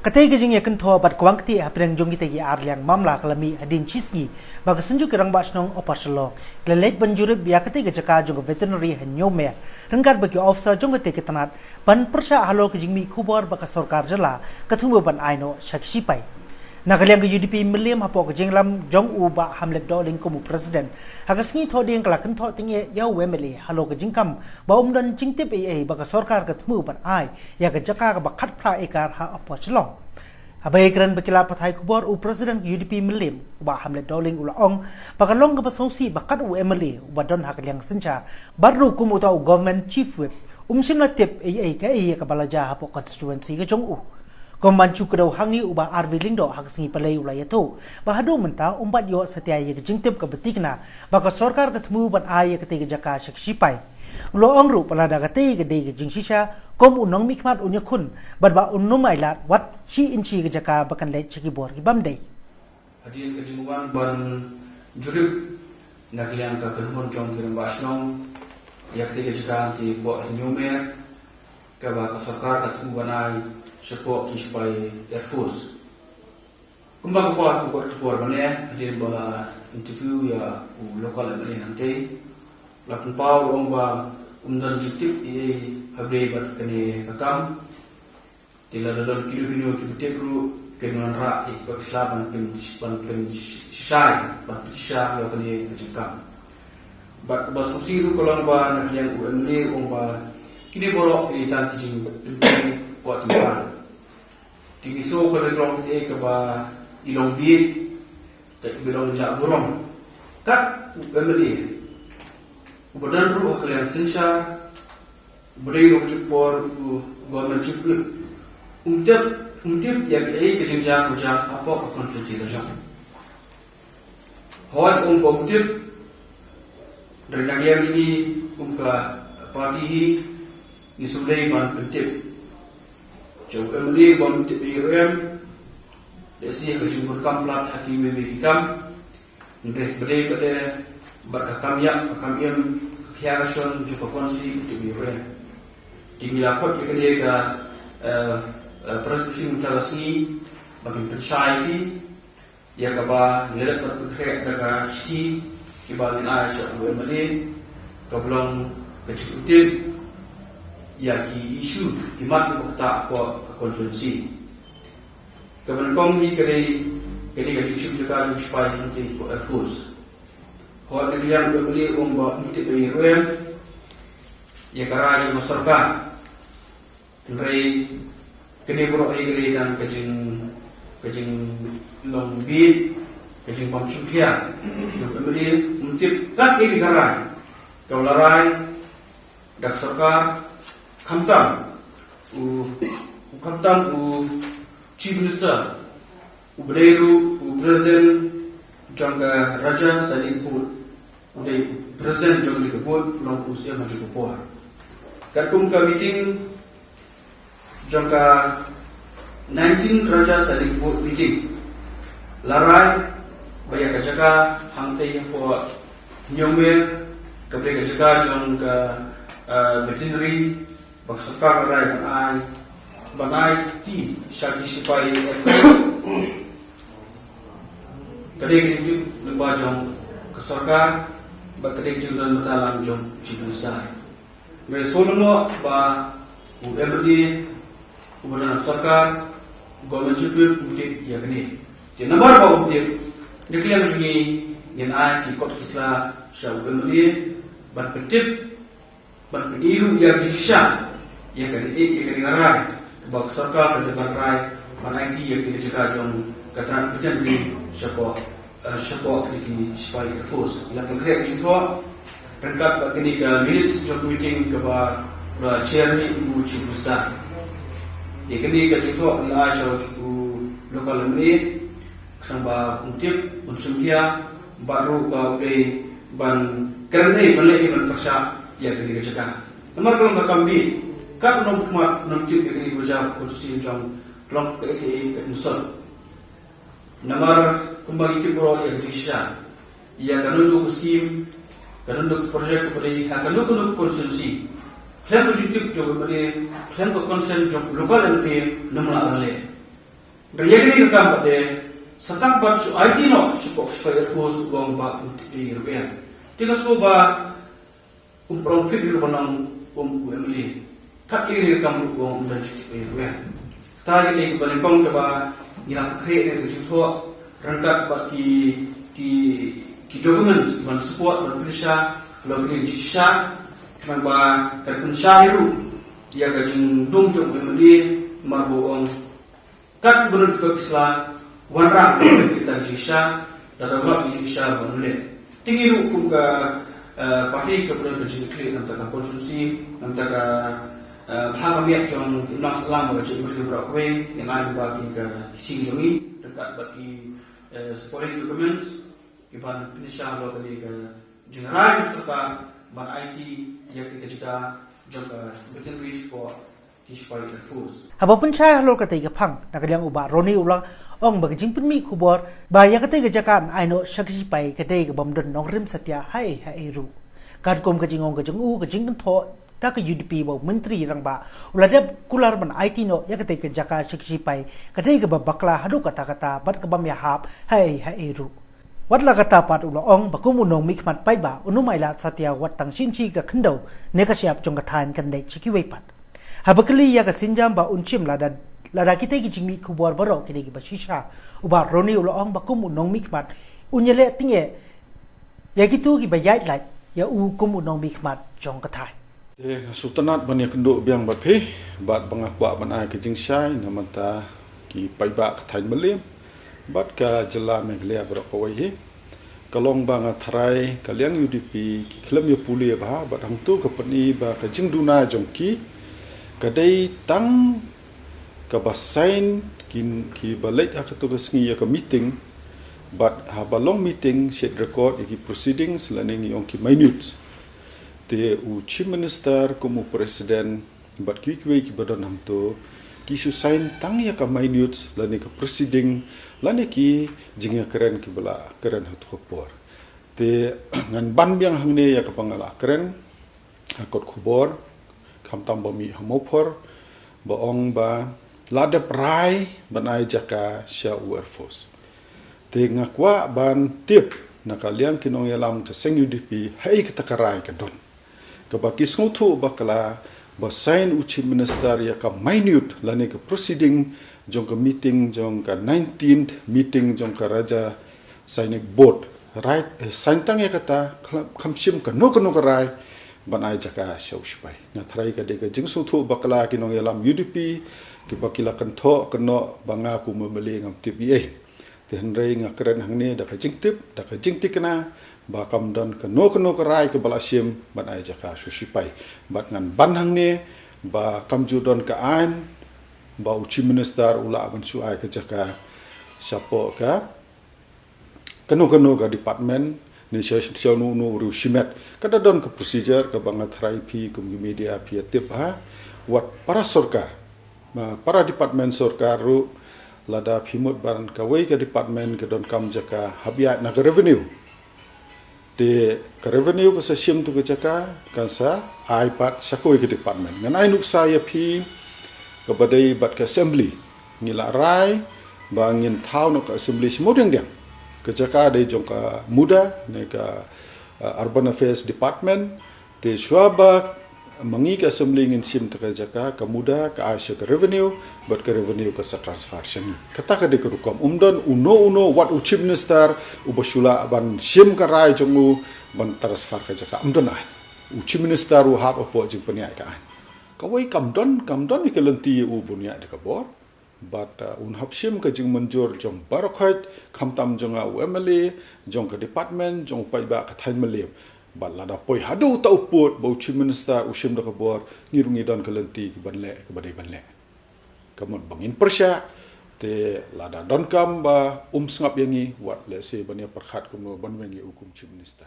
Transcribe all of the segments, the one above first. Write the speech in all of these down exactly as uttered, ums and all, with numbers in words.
Katei ka jingïakynthoh bad kwah kti hapdeng jong kitei ki ar liang mamla ka la mih hadien shisngi ba ka Synjuk ki Rangbah Shnong Upper Shillong ki la leit ban jurip ïa katei ka jaka jong ka veterinary ha Hynñiewmer, ryngkat bad ki officer jong katei ka tnat, ban pyrshah halor ka jingmih khubor ba ka sorkar jylla ka thmu ban ai noh sha ki shipai. Na ka liang ka U D P Mylliem, hapoh ka jingïalam jong u Bah Hamlet Dohling kum u president, ha ka sngi Thohdieng ka la kynthoh tyngeh ïa u M L A halor ka jingkam ba um don jingtip ei ei ba ka sorkar ka thmu ban ai ïa ka jaka kaba khatphra ekar ha Upper Shillong. Haba ïakren bad ki lad pathai khubor, u president ka U D P Mylliem, u Bah Hamlet Dohling, u la ong ba ka long kaba sngewsih ba kat u M L A uba don ha ka liang synshar bad ruh kum uta u government chief whip, um shym la tip ei ei kaei ïa kaba la jia hapoh constituency ka jong u. Kum ban shu kdew hangne, u Bah R V Lyngdoh ha ka sngi Palei u la ïathuh ba haduh mynta um pat ïoh satia ïa ka jingtip kaba tikna ba ka sorkar ka thmu ban ai ïa katei ka jaka sha ki shipai. U la ong ruh ba lada katei ka dei ka jingshisha, kum u nongmihkhmat un ïakhun bad ba un ym ailad wat shi inshi ka jaka ba kan leit sha ki bor ki bym dei. Hadien ka jingwan ban jurip na ka liang ka kynhun jong ki rangbah shnong ïa katei ka jaka hapoh Hynñiewmer, kaba ka sorkar ka thmu ban ai shapoh ki shipai Air Force. Kumba ka por, ka por, ka por ba ne, hadien ba la interview ïa u local M L A hangtei, la pynpaw, la ong ba um don jingtip ei ei hapdeng bad kane ka kam. Te lada don kino kino kiba tip ruh, kin wanrah ïa ki kot ki sla ban pyn, ban pynshisha, ban pynshisha ïa kane ka jingkam. Bad kaba sngewsih ruh ka long ba na ka liang u M L A u ong ba kine baroh ki dei tang ki jingpynpyni kot tyngka. Te ngi sngew ka dei ka long kaei kaba i long beit, kaei kaba long jahburom. Kat u M L A uba don ruh ha ka liang synshar, uba dei ruh ha ka juh ka por u government chief whip, um tip, um tip ïa kaei ka jingjia ka jia hapoh ka constituency ka jong. Hooid, um, um tip. Hynrei na ka liang jong ngi kum ka party hi, ngi shu dei ban pyntip. Jong u M L A bym tip ei ruh em, lehse ha ka jingbun kam palat ha kiwei kiwei ki kam. Hynrei ba dei, ba dei bad ka kam ïap, ka kam im, ka khia ka shon jong ka constituency, um tip ei ruh em. Te ngi la khot ïa kane ka, eh, eh, press briefing mynta ka sngi ba ngin pynshai ïa phi ïa kaba ngi la dep ban pynkhreh da ka shithi kiba ngin ai sha u M L A, kaba long ka jingpyntip ïa ki issue ki mat kiba ktah hapoh ka constituency. Kaba nyngkong hi ka dei, ka dei ka jingshim jaka jong ki shipai hangtei hapoh Air Force. Hooid, na ka liang u M L A u ong ba um tip ei ruh em ïa ka rai jong ka sorkar. Hynrei kane baroh hi ka dei tang ka jing, ka jinglong beit, ka jingbym shim khia jong u M L A, um tip kaei ka rai kaba la rai da ka sorkar, khamtam u, u khamtam u Chief Minister, uba dei ruh u president jong ka Rajya Sainik Board, u dei u president jong kane ka board, u long u C M ha kajuh ka por. Katkum ka meeting jong ka nineteen Rajya Sainik Board meeting, la rai ba ïa ka jaka hangtei hapoh Hynñiewmer, kaba dei ka jaka jong ka, eh, veterinary, ba ka sorkar ka rai ban ai, ban ai kti sha ki shipai Air Force. Ka dei ka jingtip lyngba jong ka sorkar bad ka dei ka jingdon bynta lang jong u Chief Minister. Ngi sngewlyngngoh ba u M L A uba don ha ka sorkar, u government chief whip, um tip ïa kane. Te namar ba um tip, na ka liang jong ngi ngin ai ki kot ki sla sha u M L A ban pyntip, ban pyni ruh ïa ka jingshisha ïa kane, ïa kane ka rai kaba ka sorkar ka dei ban rai ban ai kti ïa kane ka jaka jong ka tnat veterinary shapoh, eh, shapoh kine ki shipai Air Force. La pynkhreh ka jingthoh ryngkat bad kane ka minutes jong ka meeting kaba la chair hi u Chief Minister. Ïa kane ka jingthoh la ai sha u local M L A, khnang ba un tip, un shim khia, bad ruh ba u dei ban kren ei, ban leh ei, ban pyrshah ïa kane ka jaka. Namar ka long ka kam beit, kat u nongmihkhmat, u nongtip ïa kane ka jaka, ka constituency jong, ka long kaei kaei ka mynsiem. Namar kumba ngi tip baroh ïa ka jingshisha ïa kano kano ka scheme, kano kano ka project kaba dei ha kano kano ka constituency, khlem ka jingtip jong u M L A, khlem ka consent jong u local M L A, ym lah ban leh. Raya kane ka kam pat de, sa tang pat shu aiti noh shapoh ka shipai Air Force u ong ba un tip ei ruh ïa. Te nga sngewbha um pynlong fit ruh ban long um u M L A. Kat ïa kane ka kam ruh u ong um don shu tip ei ruh ïa. Kata ka dei kaba nyngkong kaba ngi la pynkhreh ne ka jingthoh ryngkat bad ki, ki, ki documents ban support ban pynshisha halor kane ka jingshisha. Khnang ba kan pynshisha hi ruh ïa ka jingdum jong u M L A, namar ba u ong kat kiba don kita ki sla wanrah kita ki jingshisha, lada lap ki jingshisha ban leh. Te ngi ruh kum ka, eh, party kaba don ka jingkitkhlieh na ka bynta ka constituency, na ka bynta ka, eh, bha ka miat jong ki nongshong sla ka jingmut ki baroh kawei, ngi ai lyngba ki ka ksing jong ngi, ryngkat bad ki, eh, supporting documents, kiban pynshisha halor kane ka jingrai jong sorkar ban aiti ïa kane ka jaka jong ka veterinary shapoh ki shipai Air Force. Haba pynshai halor katei ka phang, na ka liang u Bah Ronnie u la ong ba ka jingpynmih khubor ba ïa katei ka jaka yn ai noh sha ki shipai ka dei kabym don nongrim satia haei haei ruh. Katkum ka jingong ka jong u, ka jingkynthoh da ka U D P bad u Myntri Rangbah u la dep kular ban aiti noh ïa katei ka jaka sha ki shipai ka dei kaba bakla haduh katta katta bad kabym ïahap haei haei ruh. Wat la katta pat u la ong ba kum u nongmihkhmat paidbah un ym ailad satia wat tang shi inshi ka khyndew ne ka shyiap jong ka thaiñ kan leit sha kiwei pat. Haba kylli ïa ka sienjam ba un shim lada, lada kitei ki jingmih khubor baroh ki dei kiba shisha, u Bah Ronnie u la ong ba kum u nongmihkhmat un ïaleh tyngeh ïa kito kiba ïaid lait ïa u kum u nongmihkhmat jong ka thaiñ. Te nga sngewtynnat ban ïakynduh biang bad phi, bad ba nga kwah ban ai ka jingshai na ka bynta ki paidbah ka thaiñ Mylliem bad ka jylla Meghalaya baroh kawei hi. Ka long ba nga tharai ka liang U D P ki khlem ïa pule bha, bad hangto ka pyni ba ka jingduna jong ki ka dei tang kaba sign ki, kiba leit ha kato ka sngi ïa ka meeting, bad haba long meeting shet record ïa ki proceedings lane ngi ong ki minutes. Te u Chief Minister kum u President bad kiwei kiwei kiba don hangto ki shu sign tang ïa ka minutes lane ka proceeding lane ki jingïakren kiba la kren ha kato ka por. Te ngan ban biang hangne ïa kaba nga la kren ha kot khubor, khamtam ba mih ha Mawphor, ba ong ba la dep rai ban ai jaka sha u Air Force. Te nga kwah ban tip na ka liang ki nongïalam ka seng U D P haei kata ka rai ka don, kaba ki sngewthuh bakla ba sign u Chief Minister ïa ka minute lane ka proceeding jong ka meeting, jong ka nineteenth meeting jong ka Raja Sainik Board. Rai, eh, sign tang ïa kata, kham, kham shim kano kano ka rai ban ai jaka sha u shipai. Nga tharai ka dei ka jingsngewthuh bakla ki nongïalam U D P kiba ki la kynthoh kynnoh ba nga kum u M L A ngam tip ei ei. Te hynrei nga kren hangne da ka jingtip, da ka jingtikna ba kam don kano kano ka rai kaba la shim ban ai jaka sha u shipai. Bad ngan ban hangne ba kam ju don ka aiñ ba u Chief Minister u lah ban shu ai ka jaka shapoh ka kano kano ka department ne sha, sha uno uno u riew shimet. Ka da don ka procedure kaba nga tharai phi kum ki media phi ïa tip ha. Wat para sorkar, ma para department sorkar ruh, lada phi mut ban kawei ka department ka donkam jaka hap ïaid na ka revenue. Te ka revenue ka sa shim tu ka jaka, kan sa ai pat sha kawei ka department. Ngan ai nuksa ïa phi kaba dei bad ka assembly. Ngi la rai ba ngin thaw noh ka assembly sha Mawdiangdiang. Ka jaka dei jong ka MUDA ne ka, uh, Urban Affairs Department. Te shuwa ba ma ngi ka assembly ngin shim ta ka jaka, ka MUDA ka ai sha ka revenue, bad ka revenue ka sa transfer sha ngi. Kata ka dei ka rukom. Um don uno uno wat u Chief Minister uba shu lah ban shim ka rai jong u ban transfer ka jaka. Um don ai. U Chief Minister u hap hapoh jingpynïaid ka aiñ. Kawei kam don, kam don ïa ka lynti u ban ïaid da ka bor. Bad, uh, un hap shim ka jingmynjur jong baroh khoit, khamtam jong nga u M L A, jong ka department, jong u paidbah ka thaiñ Mylliem. Bad lada poi haduh uta u pud ba u Chief Minister u shim da ka bor, ngi ruh ngi don ka lynti kaban leh kaba dei ban leh. Ka mut ba ngin pyrshah, te lada donkam ba um sngap ïa ngi, wat lehse ban ïa pyrkhat kumno ban weng ïa u kum Chief Minister.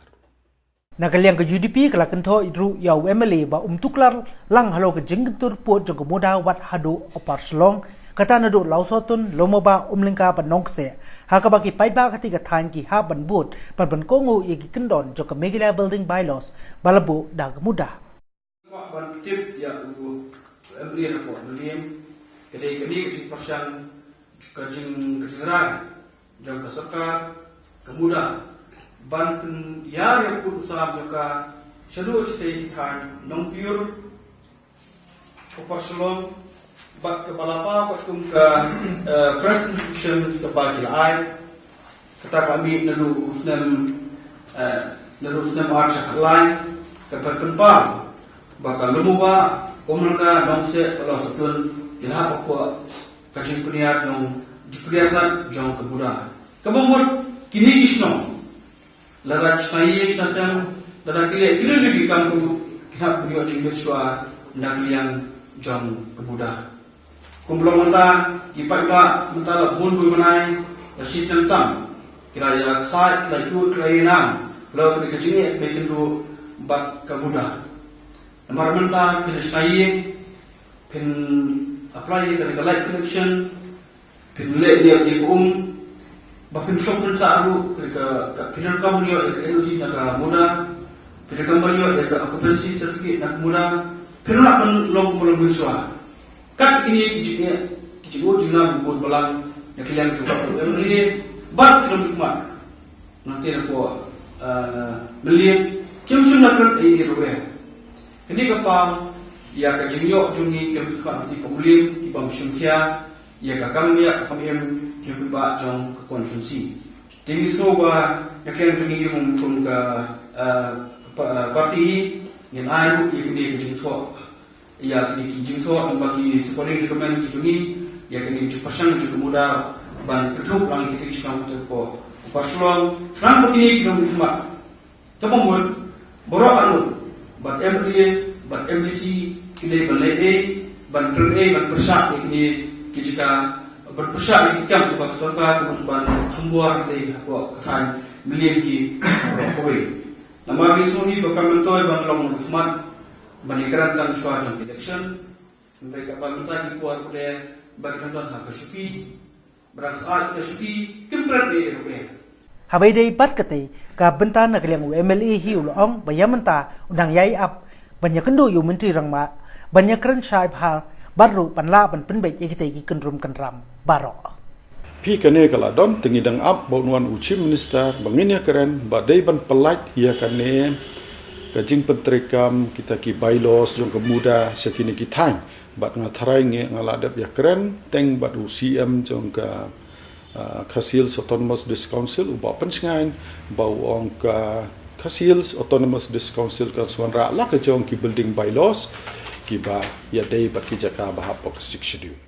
Na ka liang ka U D P ka la kynthoh ruh ïa u M L A ba um tuklar lang halor ka jingkyntur pud jong ka MUDA wat haduh Upper Shillong, kata naduh Lawsawtun, Lowmawbah, Umlyngka bad Nongkseh, ha kaba ki paidbah katei ka thaiñ ki hap ban bud bad ban kohnguh ïa ki kyndon jong ka Meghalaya Building Bylaws ba la buh da ka MUDA. Kwah ban tip ïa u M L A hapoh Mylliem, ka dei kane ka jingpyrshang ka jing ka jingrai jong ka sorkar ka MUDA ban pynïar ïa u kut u sam jong ka shaduh shatei ki thaiñ Nongpyiur, Upper Shillong bad kaba la paw katkum ka, eh, press notification kaba ki la ai. Kata ka mih naduh u snem, eh, naduh u snem ar shakhlai, ka pynpaw ba ka Lumuba, Umrangka, Nongkseh bad Lawsapdun ki la hap hapoh ka jingpynïar jong, jingpynïar khmat jong ka MUDA. Kaba mut kine ki shnong, lada ki shna ïing shna sem, lada ki leh kino kino ki kam ruh, ki hap ban ïoh jingmut shuwa na ka liang jong ka MUDA. Kumba long mynta, ki paidbah mynta la bun bun bnai, la shisnem tam ki la ïa ksaid, ki la ïoh, ki la ïa nam, la ka jingeh ba ïakynduh bad ka MUDA. Namar mynta phin shna ïing, phin apply ïa ka light connection, phin leh ïa ka um, ba phin shong phin sah ruh, ka, ka, phin donkam ban ïoh ïa ka N O C na ka MUDA, phin donkam ban ïoh ïa ka occupancy certificate na ka MUDA, phin lah ban long kumba long mynshuwa. Kat kine ki jingeh, ki jingeh, jingnam, ki bun balang na ka liang jong ka M L A bad ki nongmihkhmat. Nangta hapoh, eh, Mylliem kim shym la kren ei ei ruh. Kane ka paw ïa ka jingïoh jong ngi ki nongmihkhmat ha Pamuliem, ki bym shim khia ïa ka kam ïa ka kam im jong ki paidbah jong ka constituency. Te ngi sngew ba na ka liang jong ngi kum, kum ka, eh, pa-, eh, party, ngin ai ruh ïa kane ka jingthoh, ïa kine ki jingthoh, namar ki supporting document ki jong ngi, ïa kine ki jingpyrshang jong ka MUDA ban kynthup lang ïa kine ki jingkam hapoh Upper Shillong, namar kine ki nongmihkhmat. Kaba mut, baroh arngut, bad M L A, bad M D C, ki dei ban leh ei, ban pynleh ei, ban pyrshah ïa kine ki jaka, ban pyrshah ïa ki kam kiba ka sorkar ka mut ban thombor ei hapoh ka thaiñ Mylliem hi baroh kawei. Namar ngi sngew hi ba ka myntoi ban long nongmihkhmat ban ïakren tang shuwa jong ka election. Hynrei kaba mynta ki por pule ba ki dang don ha ka shuki, ba dang sah ka shuki, kim kren ei ei ruh. Haba ïadei bad katei ka bynta, na ka liang u M L A hi u la ong ba ïa mynta u nang ïai ap ban ïakynduh ïa u Myntri Rangbah ban ïakren shai bha bad ruh ban lah ban pynbeit ïa kitei ki kyndrum kyndram baroh. Phi, kane ka la don, te ngi dang ap ba un wan u Chief Minister ba ngin ïakren, ba dei ban pyllait ïa kane ka jingpyntreikam kita ki bylaws jong ka MUDA sha kine ki thaiñ. Bad nga tharai ngi, nga la dep ïakren teng bad u C M jong ka, ah, Khasi Hills Autonomous District Council, u Bah Pynshngaiñ, ba u ong ka Khasi Hills Autonomous District Council kan sa wanrah la ka jong ki building bylaws kiba ïadei bad ki jaka ba hapoh ka Sixth Schedule.